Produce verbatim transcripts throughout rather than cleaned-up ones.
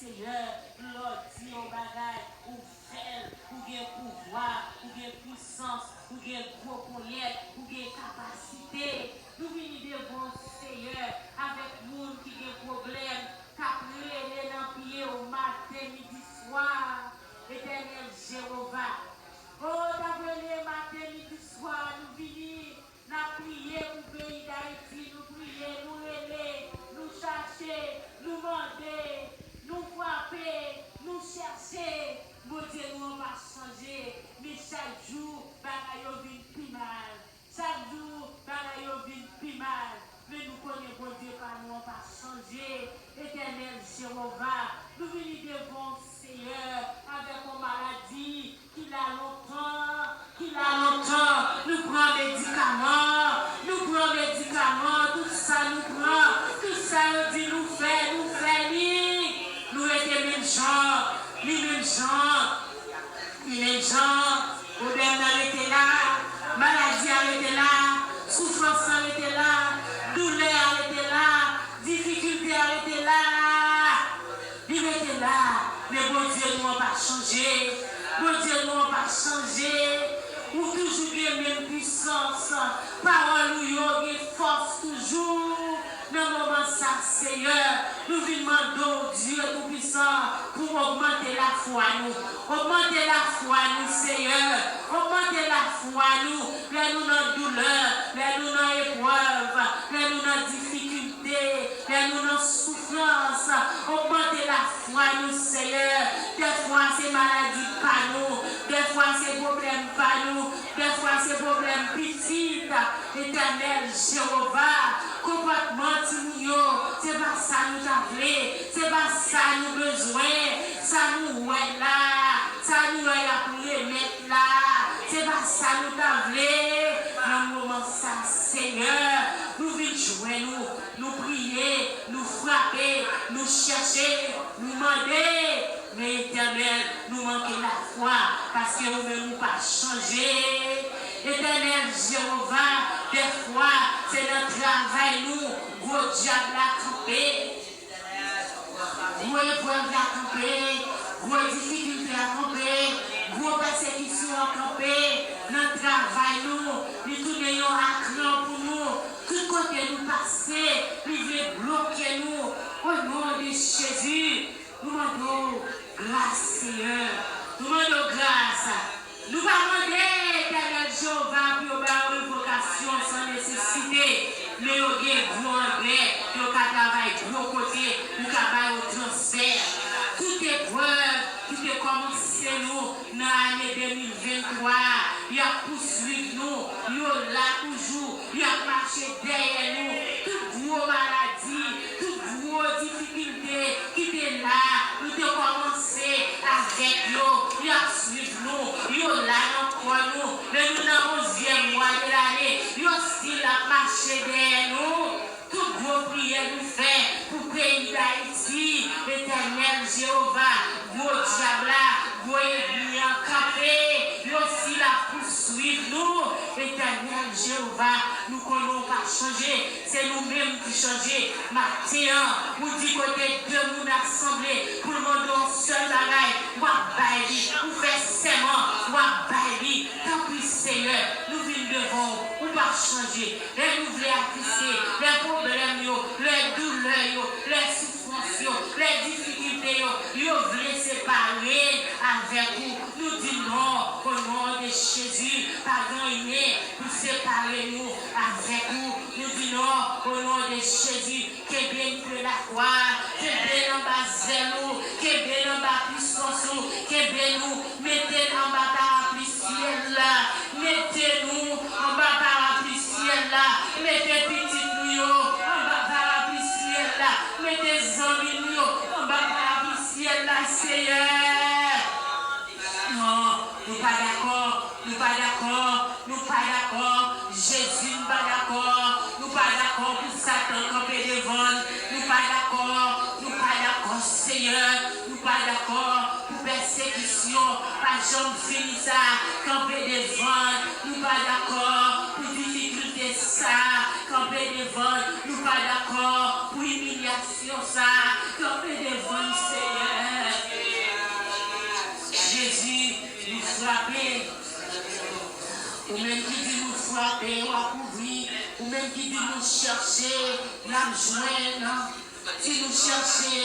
Seyè, lè w di yon bagay, ou fè l, ou gen pouvwa, ou gen pwisans, ou gen gwo ponyèt, ou gen kapasite. Nou vini devan w, Seyè, avèk moun ki gen pwoblèm, k ap rele nan pye w maten, midi, swa. Etènèl Jewova, o, t ap rele maten, midi, swa, nou vini. N ap priye pou peyi Dayiti, nou priye, nou rele, nou chache, nou mande, nou frape, nou chèche. Bondye nou an pa chanje, men chak jou bagay yo vin pi mal. Chak jou bagay yo vin pi mal. Men nou konnen Bondye pa nou an pa chanje. Etènèl Jewova, nou vini devan w, Seyè, avèk yon maladi ki la lontan, ki la lontan. Nou pran medikaman, nou pran medikaman, tout sa nou pran, tout sa yo di nou fè, nou fè li. Nou rete menm jan, li menm jan, li menm jan. Pwoblèm nan rete la, maladi a rete la, soufrans lan rete la, doulè a rete la, difikilte a rete la. Li rete la, men Bondye nou an pa chanje. Bondye nou an pa chanje. Ou toujou gen menm pwisans. Pawòl ou yo gen fòs toujou. Nan moman sa, Seyè, nou vin mande w, Dye Toupisan, pou w ogmante lafwa nou. Ogmante lafwa nou, Seyè. Ogmante lafwa nou. Lè nou nan doulè, lè nou nan eprèv, lè nou nan difikilte, lè nou nan soufrans, ogmante lafwa nou, Seyè. Dèfwa se maladi pa nou, dèfwa se pwoblèm pa nou, dèfwa se pwoblèm pitit. Etènèl Jewova, konpòtman timoun yo, se pa sa nou ta vle, se pa sa nou bezwen, sa nou wè la, sa nou wè y ap remèt la, se pa sa nou ta vle. Nan moman sa, Seyè, nou vin jwenn ou, nou priye, nou frape, nou chèche, nou mande. Men Etènèl, nou manke lafwa, paske ou menm ou pa chanje. Etènèl Jewova, dèfwa, se nan travay nou, gwo dyab la kanpe. Gwo eprèv la kanpe, gwo difikilte a kanpe, gwo pèsekisyon an kanpe nan travay nou, li tounen yon akran pou nou. Tout kote nou pase, li vle bloke nou. O non de Jezi, nou mande w gras, Seyè. Nou mande w gras. Nou pa mande Etènèl Jewova pou yo ba yo revokasyon san nesesite, men yo gen gwo anglè, yo ka travay gwo kote, ou ka ba yo transfè. Tout eprèv ki te kòmanse nou nan ane de mil venntwa, y ap pouswiv nou, yo la toujou, y ap mache dèyè nou. Tout gwo maladi, tout gwo difikilte ki te la, nou te kòmanse avèk yo, y ap swiv nou, yo la nan kò nou. Lè nou nan onzyèm mwa de lane, yo still ap mache dèyè nou. Tout gwo priyè nou fè pou peyi Dayiti, Etènèl Jewova, gwo dyab la, gwo ènmi an kanpe, yo still ap pouswiv nou. Etènèl Jewova, nou konnen w pa chanje, se nou menm ki chanje. Maten an, ou di kote de moun rasanble pou l mande yon sèl bagay, w ap bay li. Ou fè sèman, w ap bay li. Tanpri, Seyè, nou vin devan w, ou pa chanje. Lè nou vle atiste, lè pwoblèm yo, lè doulè yo, lè soufrans yo, lè difikilte yo, yo vle separe n avèk ou. Nou di non, o non de Jezi, pa gen anyen pou separe nou avèk ou. Nou di non, o non de Jezi, kenbe n pre lakwa, kenbe n anba zèl ou, kenbe n anba pwisans ou, kenbe nou, mete n anba parapli syèl la, mete nou anba parapli syèl la, mete pitit nou yo anba parapli syèl la, mete zanmi nou yo anba parapli syèl la, Seyè. Non, nou pa dakò, nou pa dakò, nou pa dakò. Jezi, nou pa dakò, nou pa dakò pou Satan kanpe devan n, nou pa dakò, nou pa dakò, Seyè, nou pa dakò pou pèsekisyon pa janm fini sa kanpe devan n, nou pa dakò pou difikilte sa kanpe devan n, nou pa dakò pou imilyasyon sa kanpe devan n, Seyè. Frape. Ou menm ki di nou frape, w ap ouvri. Ou menm ki di nou chèche, n ap jwenn. Si nou chèche,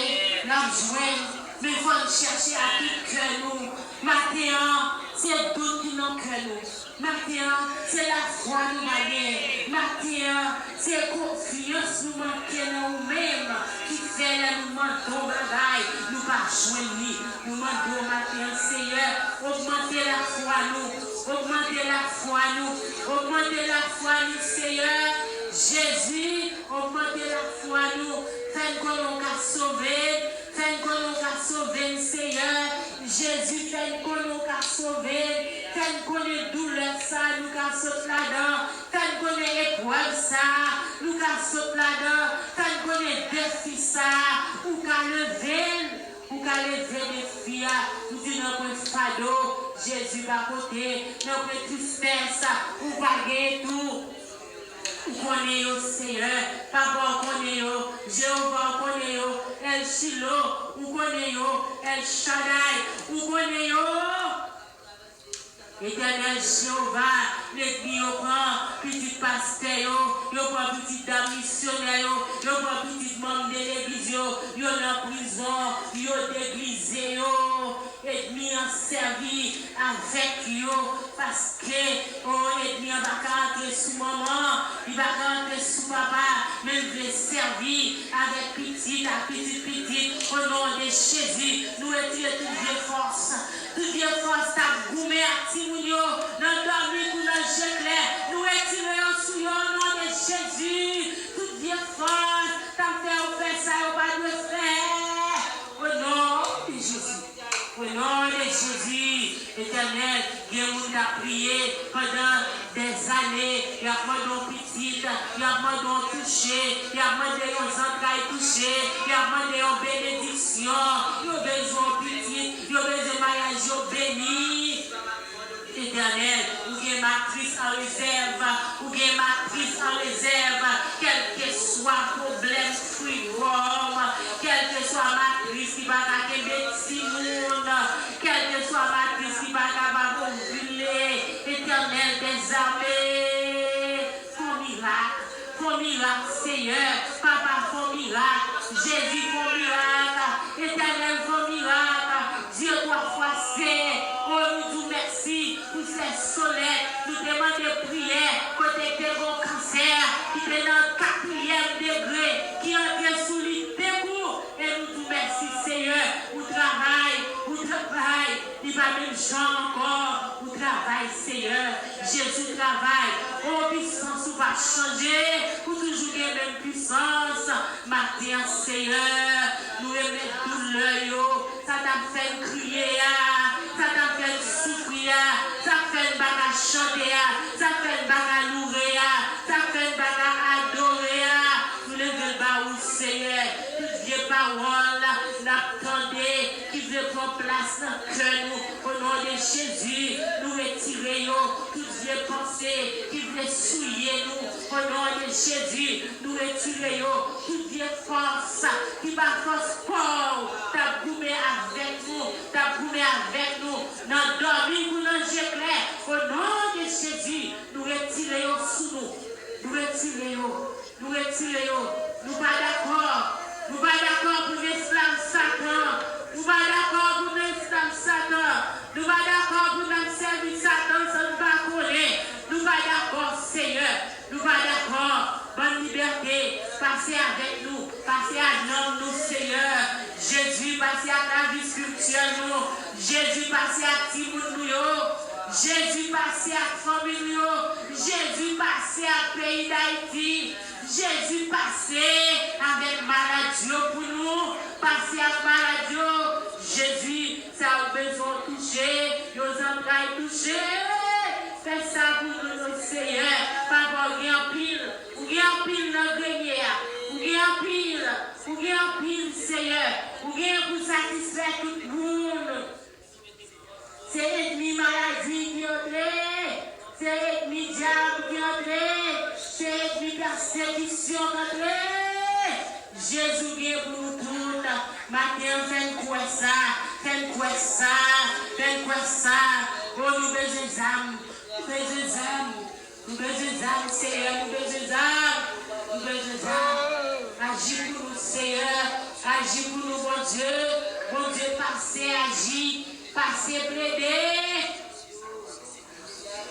n ap jwenn. Men fò n chèche ak tout kè nou. Maten an, se dout ki nan kè nou. Maten an, se lafwa nou pa gen. Maten an, se konfyans nou manke nan ou menm ki fè lè nou mande w bagay, nou pa jwenn li. Nou mande w maten an, Seyè, ogmante lafwa nou, ogmante lafwa nou, ogmante lafwa nou, Seyè. Jezi, ogmante lafwa nou, fè n konnen w ka sove n, fè n konnen w ka sove n, Seyè. Jezi, fè n konnen w ka sove n, fè n konnen doulè sa a nou ka sot ladan, fè n konnen eprèv sa a nou ka sot ladan, fè n konnen defi sa a ou ka leve l. Ou ka leve defi a, ou di nan pwen fado, Jezi pa kote, nan pwen tristès, ou pa gen tou. Ou konnen yo, Seyè, Papa, ou konnen yo, Jewova, ou konnen yo, El Chilo, ou konnen yo, El Shaddai, ou konnen yo. Etènèl Jewova, lènmi yo pran pitit pastè yo, yo pran pitit dam misyonè yo, yo pran pitit manm de legliz yo, yo nan prizon, yo deglize yo. Ènmi an sèvi avèk yo, paske, o, ènmi an pa ka antre sou manman, li pa ka antre sou papa, men l vle sèvi avèk pitit ak pitit pitit. O non de Jezi, nou retire tout vye fòs. Tout vye fòs k ap goumen ak timoun yo, nan dòmi kou nan je klè, nou retire yo sou yo, o non de Jezi. Tout vye fòs k ap fè yo fè sa yo pa dwe fè. O non de Jezi. O non de Jezi. Etènèl, gen moun k ap priye pandan dèzane, y ap mande yon pitit, y ap mande yon touche, y ap mande yon zantray touche, y ap mande yon benediksyon, yo bezwen yon pitit, yo bezwen maryaj yo beni. Etènèl, ou gen matris an rezèv, ou gen matris an rezèv, kèlkeswa pwoblèm fribòm, kèlkeswa matris ki pa ka kenbe timoun, kèlkeswa matris ki pa kapab ovile, Etènèl dèzame. Fè yon mirak, fè yon mirak, Seyè. Papa, fè yon mirak. Jezi, fè yon mirak. Etènèl, fè yon mirak. Dye twa fwa sen. O, nou di w mèsi pou sè Solèt. Nou te mande priyè kote te gen yon kansè ki te nan katriyèm degre, ki antre sou li de kou. E nou di w mèsi, Seyè. Ou travay, ou travay. Li pa menm jan ankò. Ou travay, Seyè. Jezi travay. O, pisans ou pa chanje. Ou toujou gen menm pisans. Maten an, Seyè, nou remèt doulè yo. Sa t ap fè n kriye a. Sa t ap fè n soufri a. Sa k fè n pa ka chante a. Sa k fè n pa ka loure a. Sa k fè n pa ka adore a. Nou leve l ba ou, Seyè. Tout vye pawòl n ap tande ki vle pran plas nan kè nou. O non de Jezi, nou retire yo. Tout vye panse ki vle souye nou. O non de Jezi, nou retire yo. Tout vye fòs ki pa fòs pa w, t ap goumen avèk nou, t ap goumen avèk nou, nan dòmi kou nan je klè. O non de Jezi, nou retire yo sou nou. Nou retire yo. Nou retire yo. Nou pa dakò. Nou pa dakò pou n esklav Satan. Nou pa dakò pou n esklav Satan. Nou pa dakò pou n ap sèvi Satan san n pa konnen. Nou pa dakò, Seyè. Nou pa dakò. Ban n libète. Pase avèk nou. Pase a nanm nou, Seyè. Jezi, pase ak lavi espirityèl nou. Jezi, pase ak timoun nou yo. Jezi, pase ak fanmi nou yo. Jezi, pase ak peyi Dayiti. Jezi, pase avèk malad yo pou nou. Pase ak malad yo. Jezi, sa yo bezwen w touche, yo zantray touche. Fè sa pou nou, non, Seyè. Papa, ou gen anpil. Ou gen anpil nan grenye a. Ou gen anpil. Ou gen anpil, Seyè. Ou gen pou satisfè tout moun. Se ènmi maladi ki antre. Se ènmi dyab ki antre. Se ènmi pèsekisyon k antre. Jezi gen pou nou tout. Maten an, fè n kwè sa. Fè n kwè sa. Fè n kwè sa. O zam, nou bezwen zam, nou bezwen zam, Seyè, nou bezwen zam, nou bezwen zam. Aji pou nou, Seyè, aji pou nou, Bondye. Bondye, pase aji, pase plede.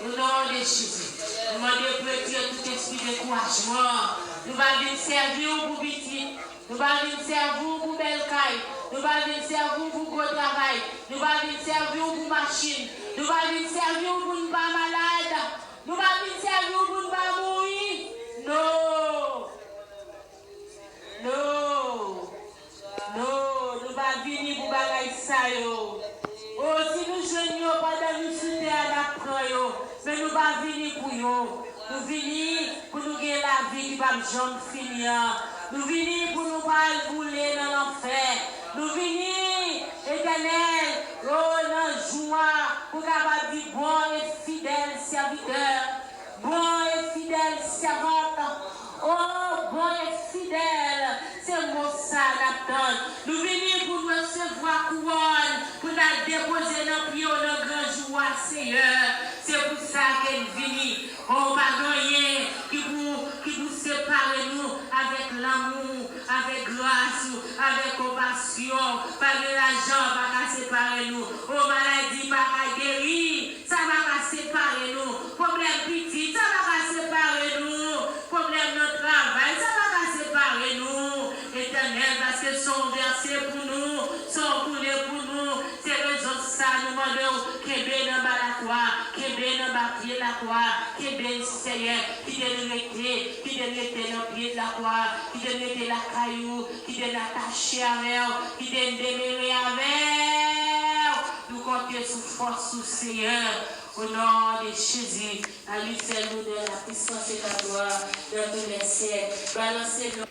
O non de Jezi, nou mande pou retire tout espri dekourajman. Nou pa vin sèvi w pou pitit. Nou pa vin sèvi w pou bèl kay. Nou pa vin sèvi w pou gwo travay. Nou pa vin sèvi w pou machin. Nou pa vin sèvi w pou n pa malad. Nou pa vin sèvi w pou n pa mouri. No. No. No. Nou pa vini pou bagay sa yo. O, si nou jwenn yo pandan nou sou tè a, n ap pran yo. Men nou pa vini pou yo. Nou vini pou nou gen lavi ki p ap janm fini an. Nou vini pou nou pa al boule nan lanfè. Nou vini, Etènèl, o, nan jou a, pou kapab di, bon e fidèl sèvitè, bon e fidèl sèvant, o, bon e fidèl, se mo sa n ap tann. Nou vini pou n resevwa kouwòn, pou n al depoze nan pye w nan gran jou a, Seyè. Se pou sa ke n vini. O, pa gen anyen ki pou, ki pou separe nou avèk lanmou, avèk gras ou, avèk konpasyon. Pa gen lajan pa ka separe nou. O, maladi pa ka geri, sa pa ka separe nou. Pwoblèm pitit, sa pa ka separe nou. Pwoblèm nan travay, sa pa ka separe nou. Etènèl, paske san w vèse pou nou, san w koule pou nou. Se rezon sa nou mande w, kenbe n anba lakwa, kenbe n anba pye lakwa, kenbe n, Seyè, kite n rete, kite n rete nan pye lakwa, kite n rete lakay ou, kite n atache avè w, kite n demere avè w. Nou konte sou fòs ou, Seyè, o non de Jezi. A li sèl lonè, la puissance et la gloire dans tous les siècles. Balanse non.